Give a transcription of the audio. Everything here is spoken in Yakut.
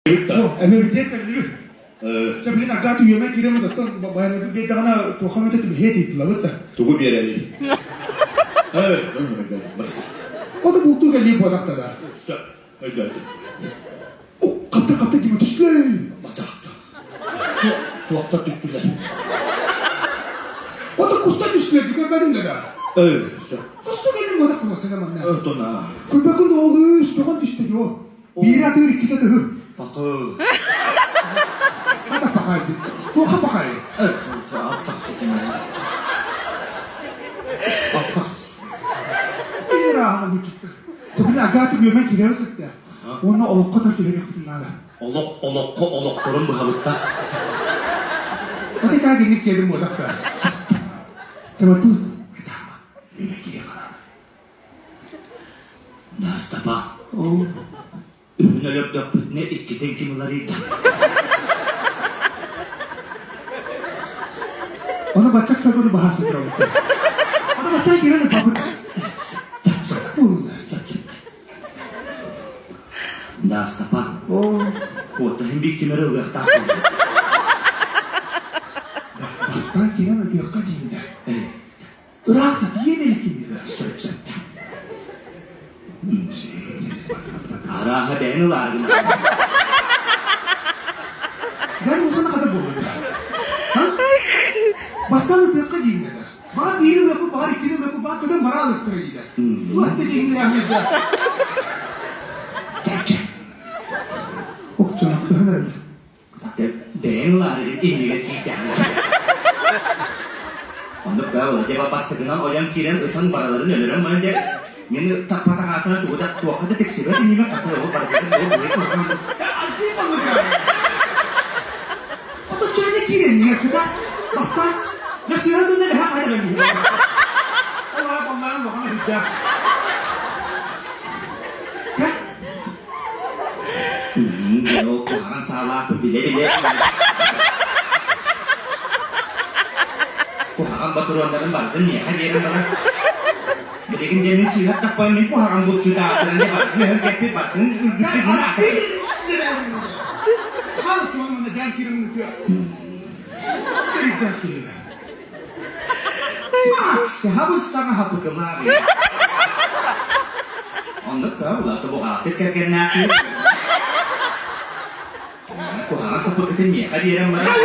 Эмиэ кэллибит. Чэ, билин аргаат үйэмэ киирэммит, оттон байанайбыт биэрдэҕинэ туохха эмэтэ түбэһиэ тиийдилабыт да. Тугу биэрэрий? Ото бултуу кэлии буолахта да. Сөп, өйдөөтүм. Хапта хапта дима түстүлэр. Батаахта. Туохтар түстүлэр? Ото куста түстүлэр, көрбөтүм да да. Эй, сөп. Кусту кэлин буолахта масына манна. Ортона. Көрбөккүн оолу, тоҕон түстэ дио. Биир атыыр иккитэ тыһы. Пакы. Хата пахай Туоха пахай? Аттас Аттас. Биир ааһына буччутта. Төбүн агааты үөмэн киирэр сытта. Уонна олоххо тар түһэриэхпитин наада. Олох олоххо олохторун быһабытта. Ати таа гинник киэлим буолахта. Төбөтү кытаама. Үөмэн киирэ хараана. Наастапа, үһүн өлөрдөхпүтүнэ иккитин ким уларыйда? Ону баччак сабыны баһа сытырабыт. Ону бастаан киирэн ыппаппыт. Наастапа, куоттаһын биир ким эрэ ылыахтаах Бастаан киирэн ытыахха диибинэ. Ыраах тиийэн иликкиннилэр. Сөп сөп. Арааһа бэйэҥ ылаары гына. Бэйэҥ ылсана хата буолла. Бастаан ытыахха дииннэ да. Баҕар биири ылыахпыт, баҕар иккини ылыахпыт, баҕар көтөн бараа ылыахтара диилэр. Туох да диэҥҥин ыраахнайда. Охчоох төһөн эрэллэр. Бэйэҥ ылаары иннигэр киирдэҕиҥ. Оннук баа дьэ бастакынан ойон киирэн ытан барыларын өлөрөн баран дьэ мин таппатах аатына тугу да туохха да тиксибэт иннибэр хата ол барытын ол быһа курдук Антей балыга. Ото чайна киирэн иһэр кыта бастаан я сыһан гына бэһэ хайда бэлиһи. Ол ара баллаан улахан үрдээх. Ол куһаҕан саалаахпын билэ-билэ куһаҕан ботуруоннарын барытын миэхэ биэрэн баран билигин дьэ мин сыыһа тахпайым мин куһаҕан булчутаахтарын дьэ барытын өһүргэппит барытын үргүппүт мин атын Хал чуонуна дээн киирэн Төрүттээх киһилэр. Сахабыс саҥа хапыкылаах Оннук да улаата буҕаалтыр кэргэннээх киһи. Куһаҕан саппыкытын миэхэ биэрэн баран.